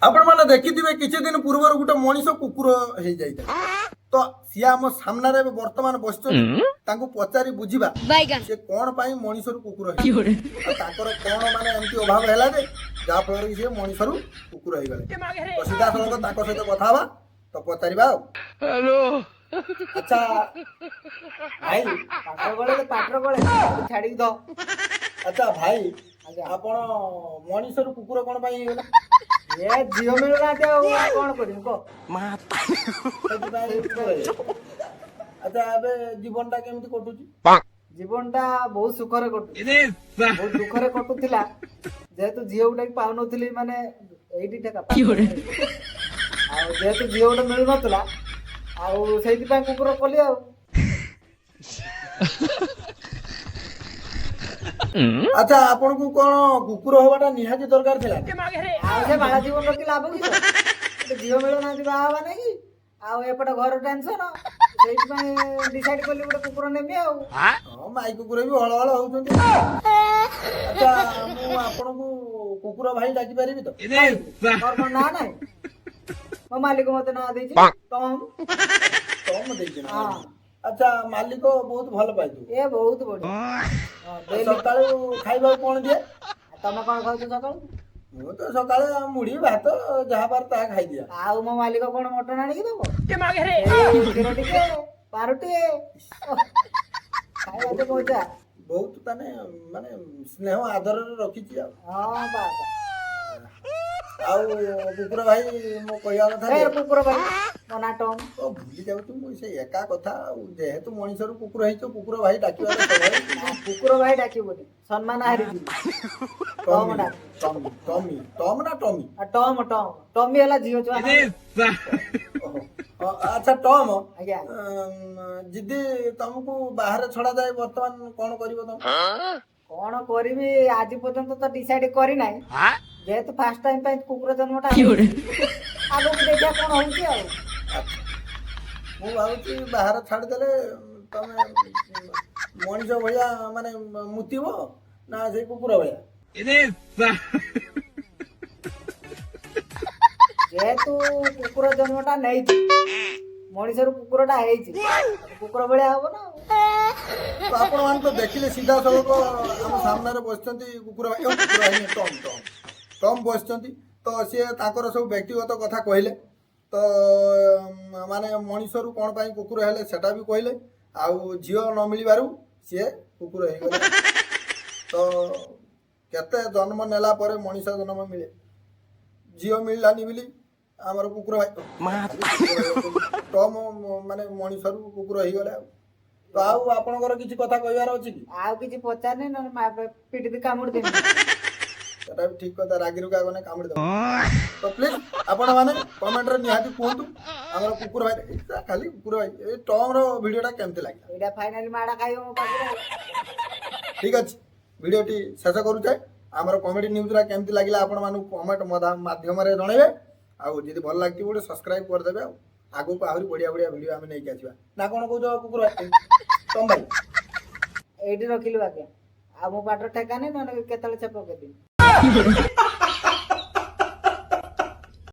ଆପଣମାନେ ଦେଖିଥିବେ, କିଛି ଦିନ ପୂର୍ବରୁ ଗୋଟେ ମଣିଷ କୁକୁର ହେଇଯାଇଥିଲା। ତ ସିଏ ଆମ ସାମ୍ନାରେ ଏବେ ବର୍ତ୍ତମାନ ବସିଛନ୍ତି। ତାଙ୍କୁ ପଚାରି ବୁଝିବା ସେ କଣ ପାଇଁ ମଣିଷରୁ କୁକୁର ହେଇଗଲେ ଆଉ ତାଙ୍କର କଣ ମାନେ ଏମିତି ଅଭାବ ହେଲା ଯେ ଯାହା ଫଳରେ କି ସିଏ ମଣିଷରୁ କୁକୁର ହେଇଗଲେ। ତ ସିଧାସଳଖ ତାଙ୍କ ସହିତ କଥା ହବା, ତ ପଚାରିବା ଆଉ। ଆଚ୍ଛା ଭାଇ। ପାଟର ଗଳେ, ପାଟର ଗଳେ ଛାଡିକି ଦ। ଆଚ୍ଛା ଭାଇ। ଆଜ୍ଞା। ଆପଣ ମଣିଷରୁ କୁକୁର କଣ ପାଇଁ ହେଇଗଲେ? ଏ ଝିଅ ମିଳୁନାହାନ୍ତି, ଆଉ କଣ କରିବୁ କହ? ସେଥିପାଇଁ କୁକୁର ହେଇଗଲେ। ଆଚ୍ଛା, ଏବେ ଜୀବନଟା କେମିତି କଟୁଛି? ଜୀବନଟା ବହୁତ ସୁଖରେ କଟୁଛି। ବହୁତ ଦୁଃଖରେ କଟୁଥିଲା, ଯେହେତୁ ଝିଅ ଗୋଟେ ପାଉନଥିଲି, ମାନେ ଏଇଠି ଠେକା। ଆଉ ଯେହେତୁ ଝିଅ ଗୋଟେ ମିଳୁନଥିଲା, ଆଉ ସେଇଥିପାଇଁ କୁକୁର କଲି ଆଉ। ଆଚ୍ଛା, ଆପଣଙ୍କୁ କଣ କୁକୁର ହବାଟା ନିହାତି ଦରକାର ଥିଲା? ଆଉ ସେ ବାଳା ଜୀବନ ରଖି ଲାଭ କି? ଗୋଟେ ଝିଅ ମିଳୁନାହାନ୍ତି ବାହା ହବା ନାଇଁ କି, ଆଉ ଏପଟେ ଘର ଟେନସନ। ସେଇଥିପାଇଁ ଡିସାଇଡ କଲି ଗୋଟେ କୁକୁର ନେବି ଆଉ। ହଁ, ମାଇ କୁକୁର ବି ହଳ ହଳ ହଉଛନ୍ତି। ଆଚ୍ଛା, ମୁଁ ଆପଣଙ୍କୁ କୁକୁର ଭାଇ ଡାକି ପାରିବି ତ? ମୋର କଣ ନାଁ ନାହିଁ? ମୋ ମାଲିକ ମତେ ନାଁ ଦେଇଛି ଟମ୍। ଟମ୍ ଦେଇଛି ନା? ହଁ। ଆଚ୍ଛା, ମାଲିକ ବହୁତ ଭଲ ପାଇଥିବ? ଏ ବହୁତ ବଢିଆ ହଁ, daily। ସକାଳୁ ଖାଇବାକୁ କଣ ଦିଏ? ତମେ କଣ ଖାଉଛ ସକାଳୁ? ମୁଁ ତ ସକାଳେ ମୁଢି ଭାତ ଯାହା ପାରେ ତାହା ଖାଇଦିଆ। ଆଉ ମୋ ମାଲିକ କଣ ମଟନ ଆଣିକି ଦବ? ଏଇ କ୍ଷୀର ଟିକେ, ପାରୁଟି, ଓଃ, ଖାଇବା ତ ମଜା। ବହୁତ ତାନେ ମାନେ ସ୍ନେହ ଆଦରରେ ରଖିଛି ଆଉ। ହଁ ବାବା। ଆଉ କୁକୁର ଭାଇ, ମୋ କହିବା କଥା ଏ ଯେ କୁକୁର ଭାଇ, ମୋ ନାଁ ଟମ୍। ଓ, ଭୁଲି ଯାଉଛି ମୁଁ, ସେ ଏକା କଥା। ଆଉ ଯେହେତୁ ମଣିଷରୁ କୁକୁର ହେଇଛ, କୁକୁର ଭାଇ ଡାକିବାର ସ୍ୱାଭାବିକ। ନା, କୁକୁର ଭାଇ ଡାକିବୁନି, ସମ୍ମାନ ହାରିଯିବି। ଟମି। ଟମ୍ ଡାକ। ଟମି, ଟମି, ଟମ୍ ନା ଟମି? ଆଉ ଟମ୍, ଟମ୍, ଟମି ହେଲା ଝିଅ ଛୁଆ ନା। ଓହୋ। ଆଚ୍ଛା ଟମ୍। ଆଜ୍ଞା। ଯଦି ତମକୁ ବାହାରେ ଛଡାଯାଏ, ବର୍ତ୍ତମାନ କଣ କରିବ ତମେ? କଣ କରିବି ଆଜି ପର୍ଯ୍ୟନ୍ତ ତ ଡିସାଇଡ କରିନାହିଁ। ଯେହେତୁ ଫାର୍ଷ୍ଟ ଟାଇମ ପାଇଁ କୁକୁର ଜନ୍ମଟା ହେଇଛି, ଆଗକୁ ଦେଖିବା କଣ ହଉଛି ଆଉ। ଆଚ୍ଛା, ମୁଁ ଭାବୁଛି ବାହାରେ ଛାଡ଼ିଦେଲେ ତମେ ମଣିଷ ଭଳିଆ ମାନେ ମୁତିବ ନା ସେଇ କୁକୁର ଭଳିଆ? ଯେହେତୁ କୁକୁର ଜନ୍ମଟା ନେଇଛି, ମଣିଷରୁ କୁକୁରଟା ହେଇଛି, କୁକୁର ଭଳିଆ ହବ ନା ଆଉ। ତ ଆପଣମାନେ ତ ଦେଖିଲେ, ସିଧାସଳଖ ଆମ ସାମ୍ନାରେ ବସିଛନ୍ତି କୁକୁର ଭାଇ, ଓ, କୁକୁର ଭାଇ ନୁହେଁ, ଟମ୍, ଟମ୍, ଟମ୍ ବସିଛନ୍ତି। ତ ସିଏ ତାଙ୍କର ସବୁ ବ୍ୟକ୍ତିଗତ କଥା କହିଲେ। ତ ମାନେ ମଣିଷରୁ କ'ଣ ପାଇଁ କୁକୁର ହେଲେ ସେଟା ବି କହିଲେ, ଆଉ ଝିଅ ନ ମିଳିବାରୁ ସିଏ କୁକୁର ହେଇଗଲେ। ତ କେତେ ଜନ୍ମ ନେଲା ପରେ ମଣିଷ ଜନ୍ମ ମିଳେ। ଝିଅ ମିଳିଲାନି ବୋଲି ଆମର କୁକୁର ଭାଇ, ଟମ୍ ମାନେ ମଣିଷରୁ କୁକୁର ହେଇଗଲେ। ଆଉ ତ ଆଉ ଆପଣଙ୍କର କିଛି କଥା କହିବାର ଅଛି କି? ଆଉ କିଛି ପଚାରନି, ନହେଲେ ମା ପିଠି ବି କାମୁଡି ଦେବି। ସେଟା ବି ଠିକ କଥା, ରାଗି ରୁଗା ଗଲେ କାମୁଡି ଦବ। ତ ପ୍ଲିଜ ଆପଣମାନେ କମେଣ୍ଟରେ ନିହାତି କୁହନ୍ତୁ, ଆମର କୁକୁର ଭାଇ, ଏଇଟା ଖାଲି କୁକୁର ଭାଇ, ଏଇ ଟମ୍ର ଭିଡ଼ିଓଟା କେମିତି ଲାଗିଲା। ଏଇଟା ଫାଇନାଲି ମାଡ ଖାଇବ ମୋ ପାଖରେ ଆଉ। ଠିକ ଅଛି, ଭିଡ଼ିଓଟି ଶେଷ କରୁଛେ। ଆମର କମେଡି ନ୍ୟୁଜ୍ଟା କେମିତି ଲାଗିଲା ଆପଣମାନଙ୍କୁ କମେଣ୍ଟ ମାଧ୍ୟମରେ ଜଣାଇବେ। ଆଉ ଯଦି ଭଲ ଲାଗିଥିବ, ଗୋଟେ ସବସ୍କ୍ରାଇବ କରିଦେବେ। ଆଉ ଆଗକୁ ଆହୁରି ବଢ଼ିଆ ବଢ଼ିଆ ଭିଡ଼ିଓ ଆମେ ନେଇକି ଆସିବା ନା କଣ କହୁଛ କୁକୁର ଭାଇ, ଟମ୍ ଭାଇ? ଏଇଠି ରଖିଲୁ ଆଜ୍ଞା, ଆଉ ମୋ ପାଟର ଠେକା ନାହିଁ, ନହେଲେ କେତେବେଳେ ଛେପ ପକେଇଦେବି।